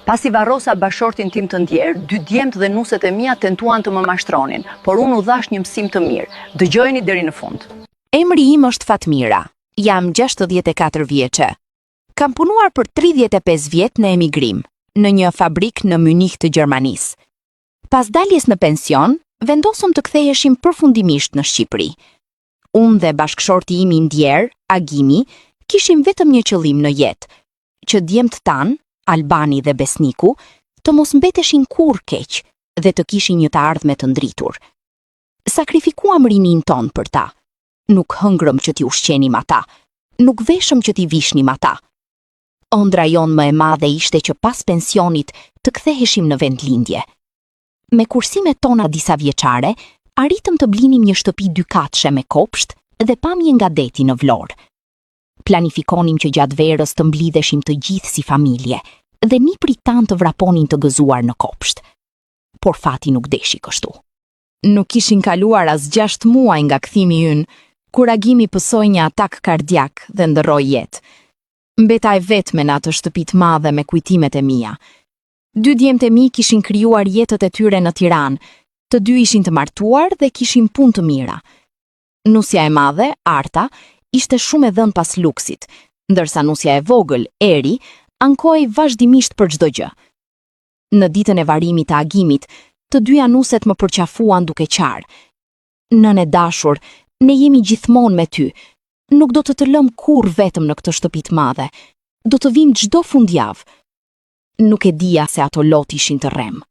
Pasi varrosa bashkëshortin tim të ndjerë, dy djemtë dhe nuset e mia tentuan të më mashtronin, por unë u dhashë një mësim të mirë. Dëgjojeni deri në fund. Emri im është Fatmira. Jam 64 vjeçe. Kam punuar për 35 vjet në emigrim, në një fabrikë në Mynih të Gjermanisë. Pas daljes në pension, vendosëm të ktheheshim përfundimisht në Shqipëri. Unë dhe bashkëshorti im i ndjerë, Agimi, kishim vetëm një qëllim në jetë, që djemtë tanë, Albani dhe Besniku, të mos mbeteshin kurrë keq dhe të kishin një të ardhme të ndritur. Sakrifikuam rininë tonë për ta. Nuk hëngrëm që t'i ushqenim ata, nuk veshëm që t'i vishnim ata. Ëndrra jonë më e madhe ishte që pas pensionit të ktheheshim në vendlindje. Me kursimet tona disavjeçare, arritëm të blinim një shtëpi dykatëshe me kopsht dhe pamje nga deti në Vlorë. Planifikonim që gjatë verës të mblidheshim të gjithë si familje dhe nipërit tanë të vraponin të gëzuar në kopsht. Por fati nuk deshi kështu. Nuk kishin kaluar as 6 muaj nga kthimi ynë, kur Agimi pësoi një atak kardiak dhe ndërroi jetë. Mbeta e vetme në atë shtëpi të madhe me kujtimet e mia. Dy djemtë e mi kishin krijuar jetët e tyre në Tiranë, të dy ishin të martuar dhe kishin punë të mira. Nusja e madhe, Arta, ishte shumë e dhënë pas luksit, ndërsa nusja e vogël, Eri, ankohej vazhdimisht për çdo gjë. Në ditën e varrimit të Agimit, të dyja nuset më përqafuan duke qarë. Nënë e dashur, ne jemi gjithmonë me ty. Nuk do të të lëmë kurrë vetëm në këtë shtëpi të madhe. Do të vijmë çdo fundjavë. Nuk e dija se ato lot ishin të rremë.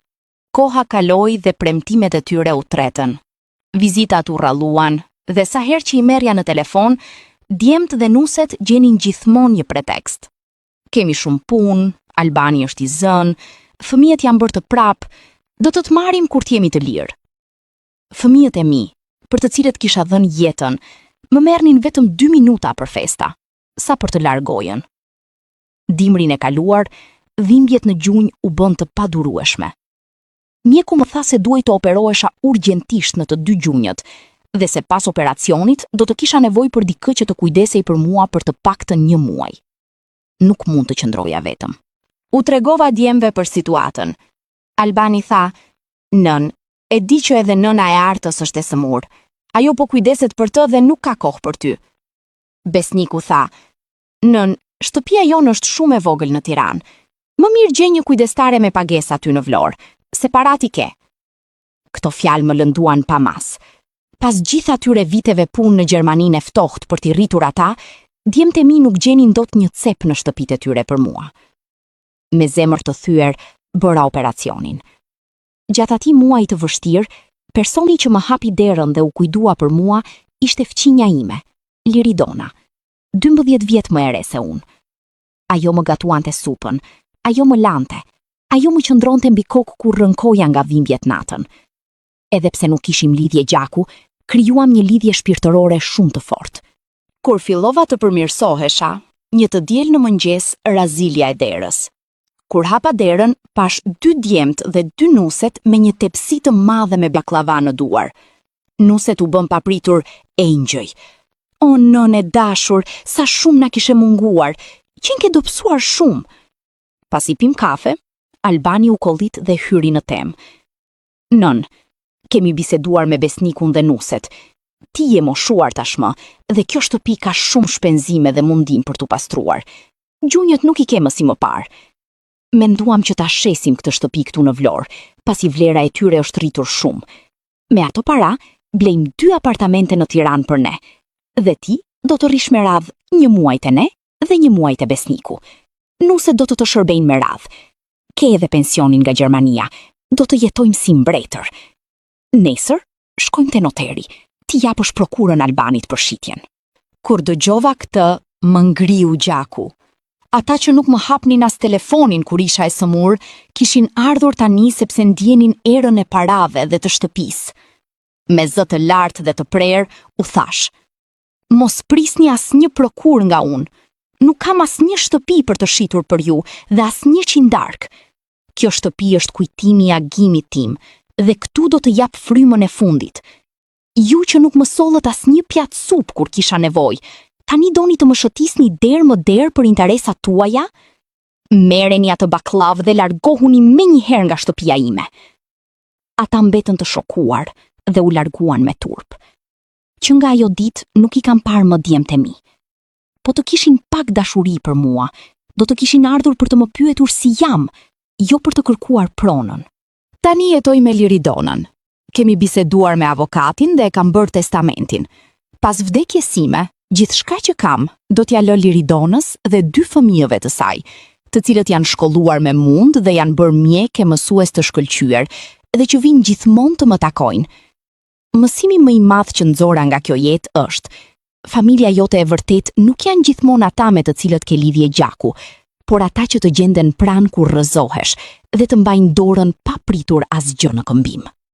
Koha kaloi dhe premtimet e tyre u tretën. Vizitat u rralluan dhe sa herë që i merrja në telefon, djemtë dhe nuset gjenin gjithmonë një pretekst. Kemi shumë punë, Albani është i zënë, fëmijët janë bërë të prapë, do të të marrim kur të jemi të lirë. Fëmijët e mi, për të cilët kisha dhënë jetën, më merrnin vetëm 2 minuta për festa, sa për të larë gojën. Dimrin e kaluar, dhimbjet në gjunjë u bënë të padurueshme. Mjeku më tha se duhej të operohesha urgjentisht në të dy gjunjët dhe se pas operacionit do të kisha nevojë për dikë që të kujdesej për mua për të paktën një muaj. Nuk mund të qëndroja vetëm. U tregova djemve për situatën. Albani tha, "Nënë, e di që edhe nëna e Artës është e sëmurë. Ajo po kujdeset për të dhe nuk ka kohë për ty." Besniku tha, Nënë, shtëpia jonë është shumë e vogël në Tiranë. Më mirë gjej një kujdestare me pagesë aty në Vlorë, se paratë i ke. Këto fjalë më lënduan pa masë. Pas gjithë atyre viteve punë në Gjermaninë e ftohtë për t'i rritur ata, djemtë e mi nuk gjenin dot një cep në shtëpitë e tyre për mua. Me zemër të thyer, bëra operacionin. Gjatë atij muaji të vështirë, personi që më hapi derën dhe u kujdua për mua ishte fqinja ime, Liridona. 12 vjet më e re se unë. Ajo më gatuante supën, ajo më lante, ajo më qëndronte mbi kokë kur rënkoja nga dhimbjet natën. Edhe pse nuk kishim lidhje gjaku, krijuam një lidhje shpirtërore shumë të fortë. Kur fillova të përmirësohesha, një të diel në mëngjes ra zilja e derës. Kur hapa derën, pashë dy djemtë dhe dy nuset me një tepsi të madhe me bakllava në duar. Nuset u bënë papritur engjëj. O nënë e dashur, sa shumë na kishe munguar, qenke dobësuar shumë. Pasi pimë kafe, Albani u kollit dhe hyri në temë. Nënë, kemi biseduar me Besnikun dhe nuset. Ti je moshuar tashmë dhe kjo shtëpi ka shumë shpenzime dhe mundim për t'u pastruar. Gjunjët nuk i ke më si më parë. Menduam që ta shesim këtë shtëpi këtu në Vlorë, pasi vlera e tyre është rritur shumë. Me ato para, blejmë dy apartamente në Tiranë për ne. Dhe ti do të rrish me radhë një muaj te ne dhe një muaj te Besniku. Nuset do të të shërbejnë me radhë. Ke edhe pensionin nga Gjermania, do të jetojmë si mbretër. Nesër, shkojmë te noteri, t'i japësh prokurën Albanit për shitjen. Kur dëgjova këtë, më ngriu gjaku. Ata që nuk më hapnin as telefonin kur isha e sëmurë, kishin ardhur tani sepse ndjenin erën e parave dhe të shtëpisë. Me zë të lartë dhe të prerë, u thashë: Mos prisni asnjë prokurë nga unë. Nuk kam asnjë shtëpi për të shitur për ju dhe asnjë qindarkë. Kjo shtëpi është kujtimi i Agimit tim dhe këtu do të jap frymën e fundit. Ju që nuk më sollët asnjë pjatë supë kur kisha nevojë, tani doni të më shëtisni derë më derë për interesat tuaja? Merreni atë bakllavë dhe largohuni menjëherë nga shtëpia ime. Ata mbetën të shokuar dhe u larguan me turp. Që nga ajo ditë nuk i kam parë më djemtë e mi. Po të kishin pak dashuri për mua, do të kishin ardhur për të më pyetur si jam, jo për të kërkuar pronën. Tani jetoj me Liridonën. Kemi biseduar me avokatin dhe e kam bërë testamentin. Pas vdekjes sime, gjithçka që kam do t'ia lë Liridonës dhe dy fëmijëve të saj, të cilët janë shkolluar me mund dhe janë bërë mjekë e mësues të shkëlqyer dhe që vijnë gjithmonë të më takojnë. Mësimi më i madh që nxora nga kjo jetë është: familja jote e vërtetë nuk janë gjithmonë ata me të cilët ke lidhje gjaku, por ata që të gjenden pranë kur rrëzohesh dhe të mbajnë dorën pa pritur asgjë në këmbim.